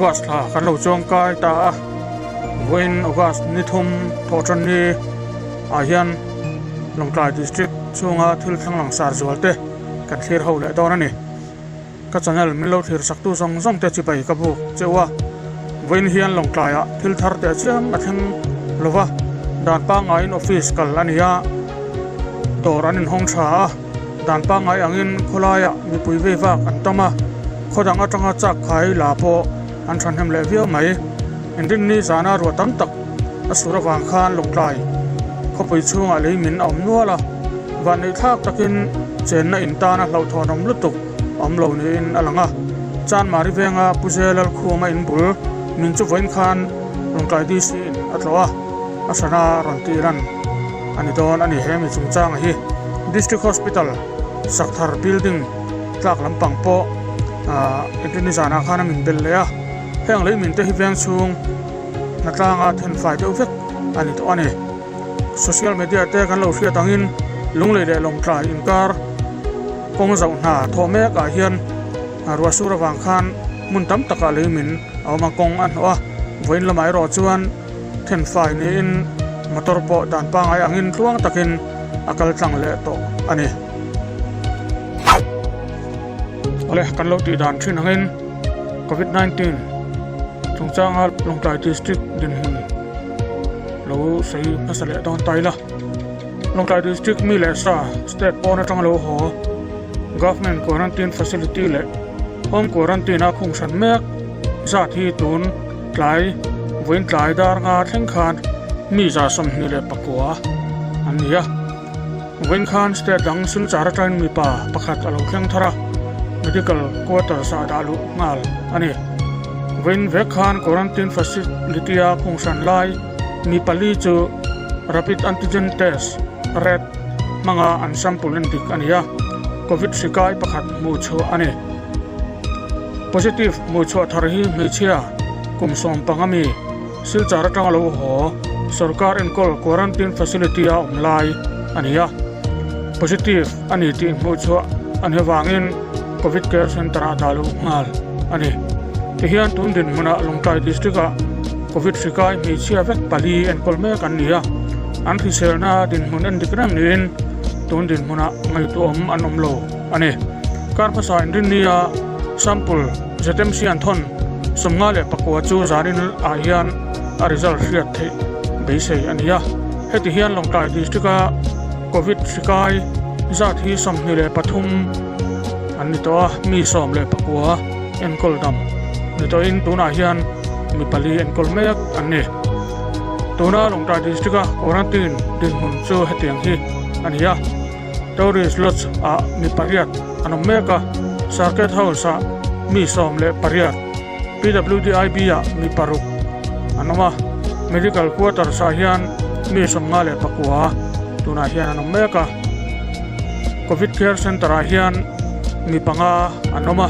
August thla kan lo chuang kai ta a, vawiin August ni thum thawh tan ni ah hian Lawngtlai District chhunga thil thleng langsar zual te kan thlir ho leh dawn a ni. Ka channel min lo thlir sak tu zawng zawng te chibai ka buk cheu a, vawiin hian Lawngtlai ah thil thar teh chiam a thleng lo va, dan pangaiin office kal a ni a, dawr an inhawng tha a. Dan pangngai angin khawlaiah mipui vei vak an tam a, khaw dang atanga chak khai la pawh an thahnem leh viau mai. Inrinni zana ruah tam tak a sur avang khan Lawngtlai khawpui chhungah lei min a awm nual a, vanneih thlak takin chenna in tana hlauhthawnawm lutuk a awm lo niin a lang a. Chanmari venga Pu Zelal Khuma in bul min chu vawiin khan Lawngtlai DC in a tlawh a, a hrana rawn tih lan a ni dawn a ni. He mi chungchanga hi District Hospital Sakthar building tlak lampang pawh ahh engtin nizanah khan a min belh leh a, heng lei min te hi veng chhung hnatlanga thenfai deuh vek a ni tawh a ni. Social media te kan lo hriat angin Lunglei leh Lawngtlai inkar kawng zauh hna thawh mek ah hian ruah sur avang khan hmun tam takah lei min a awm a, kawng a hnawh a, vawiin lamah erawh chuan thenfai niin motor pawh dan pangngai angin tluang takin a kal tlang leh tawh a ni. Awle kan lo tih dan thin angin Covid 19 chungchanga Lawngtlai District dinhmun lo sawi hmasa leh dawn ta ila. Lawngtlai District mi leh sa state pawn atanga lo haw Government Quarantine Facility leh Home Quarantine a khung hran mek zat hi tun tlai vawiin tlai dar nga thleng khan mi 24 an ni a. Vawiin khan state dang Silchar atangin mipa pakhat a lo thleng thar a, medical quarters ah dah luh nghal a ni. Vawiin vek khan quarantine facility a khung hran lai mi pali chu rapid antigen test, rat, hmanga an sample en dik a ni a, covid hri kai pakhat hmuh chhuah a ni. Positive hmuh chhuah thar hi hmeichhia kum 15 mi Silchar atanga lo haw sorkar enkawl quarantine facility a awm lai a ni a, positive a ni tih hmuh chhuah a ni avangin Covid Care Centre ah dah luh nghal a ni. Tihian tun dinhmunah Lawngtlai District ah Covid hri kai hmeichhia vek pali enkawl mek an ni a, an hriselna dinhmun en dik reng niin tun dinhmunah ngaihtuahawm an awm lo a ni. Kar hmasa inrinnia sample ZMC an thawn 54 chu zanin ah hian a result hriat theih beisei a ni a. Heti hian Lawngtlai District a Covid hri kai zat hi 23 an ni tawh a, mi 19 enkawl dam ni tawhin tunah hian mi pali enkawl mek an ni. Tuna Lawngtlai District a quarantine dinhmun chu hetiang hi a ni a. Tourist Lodge ah mi pariat an awm mek a, Circuit House ah mi 18, PWDIB ah mi paruk an awm a, Medical Quarters ah hian mi 59 tunah hian an awm mek a, Covid Care Centre ah hian mi panga an awm a,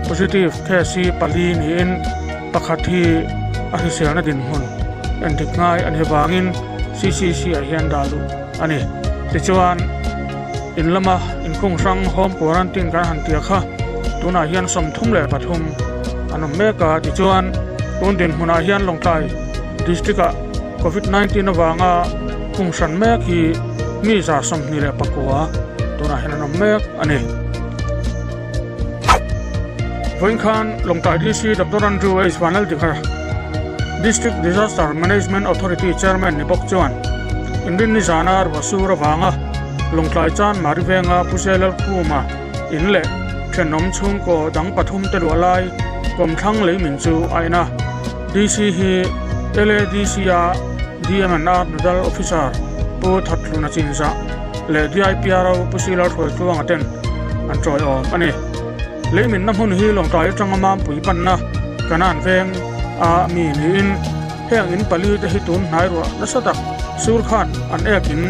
positive case hi pali niin pakhat hi a hriselna dinhmun endik ngai a nih avangin CCC ah hian dah luh a ni. Tichuan, in lama inkhung hrang home quarantine kan han tia kha tunah hian 33 an awm mek a. Tichuan, tun dinhmunah hian Lawngtlai District-ah Covid 19 avanga khung hran mek hi mi 29 tunah hian an awm mek a ni. Vawiin khan Lawngtlai DC Doctor Andrew H Vanlaldighar, District Disaster Management Authority Chairman ni bawk chuan Inrinni zana ruah sur avanga Lawngtlai Chan Mari Venga Pu Zelalkhuma in leh thenawm chhungkaw dang pathum te luah lai kawmthlang lei min chu a en a. DC hi LADC a DMNR Nodal Officer Pu Thathluna Chinzah leh DIPRO Pu Silar Hruaitluanga ten an tawiawm a ni. Leiminna hmun hi Lawngtlai atanga Mampui panna Kanan veng a mi niin heng in pali te hi tun hnai ruah nasa tak sur khan an ek in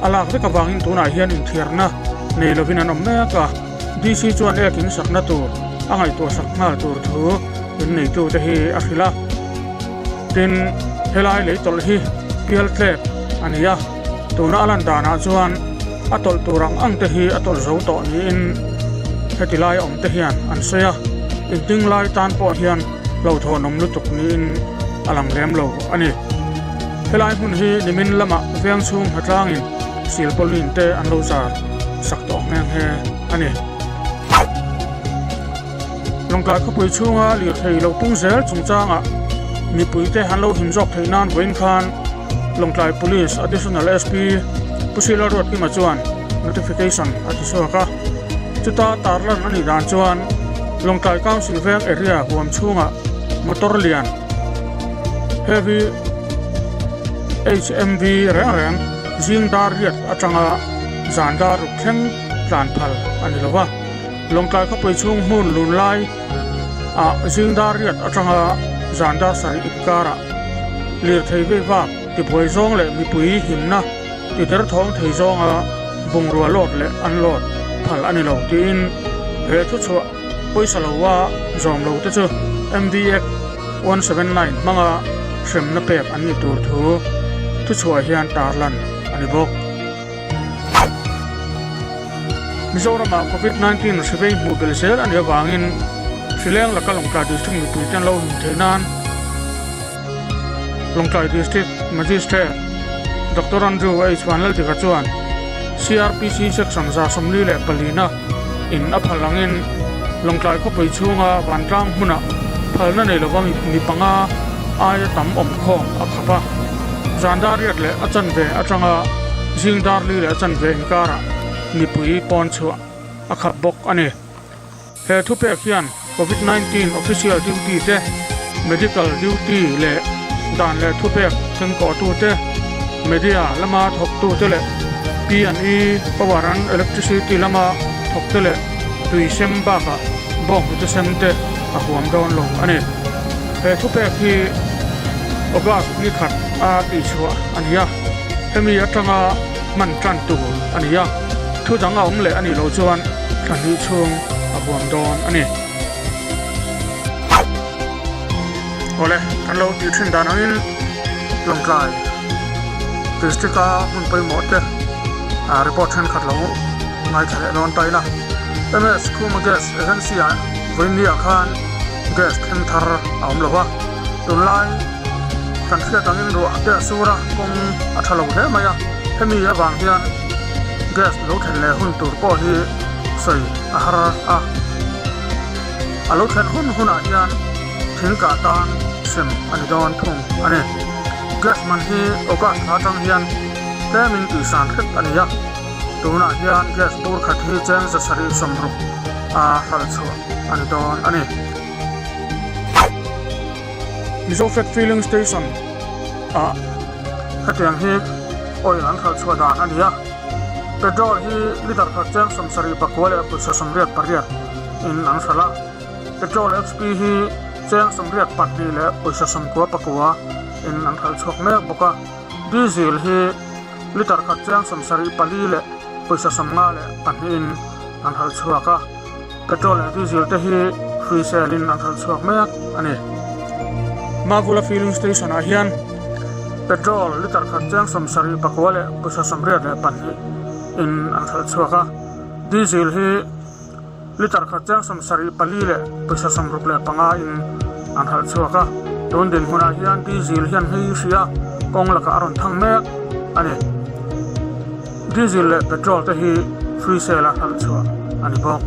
a lak vek avangin tunah hian inthiarna nei lovin an awm mek a. DC chuan ek in sakna tur a ngaihtuah sak nghal tur thu in neitu te hi a hrilh a. Tin, helai lei tawlh hi pial tlep a ni a, tuna a lan danah chuan a tawlh tur ang ang te hi a tawlh zo tawh niin heti lai awm te hian an sawi a, inting lai tan pawh hian. hlauhthawnawm lutuk niin a lang lem lo a ni. Helai hmun hi nimin lamah veng chhung hnatlangin silpauline te an lo zar sak tawh nghe nghe a ni. Lawngtlai khawpui chhunga lirthei lo pung zel chungchangah mipuite an lo him zawk theih nan vawiin khan Lawngtlai Police Additional SP Pu Sila Ruatkima chuan notification a ti chhuak a. Chuta tarlan a nih dan chuan Lawngtlai Council veng area huam chhungah motor lian heavy HMV reng reng zing dar riat atanga zan dar ruk thleng tlan phal a ni lo va. Lawngtlai khawpui chhung hmun lun lai ah zing dar riat atanga zan dar sarih inkarah lirthei vei vak tibuai zawng leh mipui himna ti derthawng thei zawnga bungrua load leh unload phal a ni lo tiin he thuchhuah pawisa loa zawm lo te chu MV Act 179 hmanga hremna pek an ni tur thu thuchhuah hian tarlan a ni bawk. Mizoramah Covid 19 hri vei hmuh belh zel a nih avangin Hrileng laka Lawngtlai District mipuite an lo him theih nan Lawngtlai District Magistrate Doctor Andrew H Vanlaldika chuan CRPC Section 144 na in a phal angin Lawngtlai khawpui chhunga vantlang hmunah phalna nei lova mi panga aia tam awm khawm a khap a. Zan dar riat leh a chanve atanga zing dar li leh a chanve inkarah mipui pawn chhuah a khap bawk a ni. He thupek hian Covid 19 official duty te, medical duty leh dan leh thupek thlengkawhtu te, media lama thawktu te leh P and E, power and electricity lama thawkte leh tui sem bakah bawnghnute sem te a huam dawn lo a ni. He thupek hi August ni khat a tihchhuah a ni a, hemi atanga hman tan tur a ni a, thu dang a awm leh a nih loh chuan thla hnih chhung a huam dawn a ni. Awle, kan lo tih thin dan angin Lawngtlai District a hmun pawimawh te report thenkhat lo ngaithla leh dawn ta ila. MS Khuma Gas Agency ah vawiin khan Gas thleng thar a awm lo va, tunlai kan hriat angin ruah te a sur a, kawng a tha lo hle mai a, hemi avang hian gas lo thlen leh hun tur pawh hi sawi a har a, a lo thlen hun hunah hian thing kah tan sem a ni dawn thung a ni. Gas man hi August thla atang hian tlemin tihsan hret a ni a, tunah hian gas bur khat hi cheng 760 a hralh chhuah. a ni dawn a ni. Mizofed Filling Station ah hetiang hi oil an hralh chhuah dan a ni a, petrol hi litre khat cheng 79 leh pawisa 88 in an hralh a, petrol XP hi cheng 82 leh pawisa 99 in an hralh chhuak mek bawk a, diesel hi litre khat cheng 74 leh pawisa 52 in an hralh chhuak a. Petrol leh diesel te hi free sale in an hralh chhuak mek a ni. Mavula filling station ah hian petrol litre khat cheng 79 leh pawisa 82 in an hralh chhuak a, diesel hi litre khat cheng 74 leh pawisa 65 in an hralh chhuak a. Tun dinhmunah hian diesel hian hei hria kawng lakah a rawn thang mek a ni. Diesel leh petrol te hi free sale a hralh chhuah a ni bawk.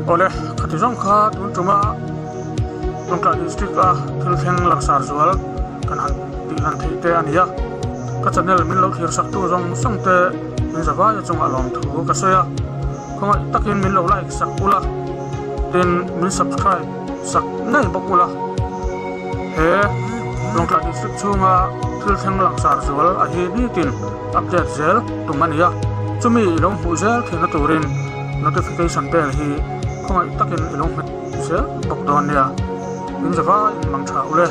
Awle, khati zawng kha tun tuma Lawngtlai District a thil thleng langsar zual kan han tih lan theih te a ni a. Ka channel min lo thlir sak tu zawng zawng te min za vaia chungah lawmthu ka sawi a. Khawngaih takin min lo like sak ula, tin min subscribe sak ngei bawk ula. He Lawngtlai District chhunga thil thleng langsar zual a hi nitin update zel tum a ni a, chumi i lo hmuh zel theihna turin notification bell hi khawngaih takin i lo hmet zel bawk dawn nia. Min za vaiin mang tha ule.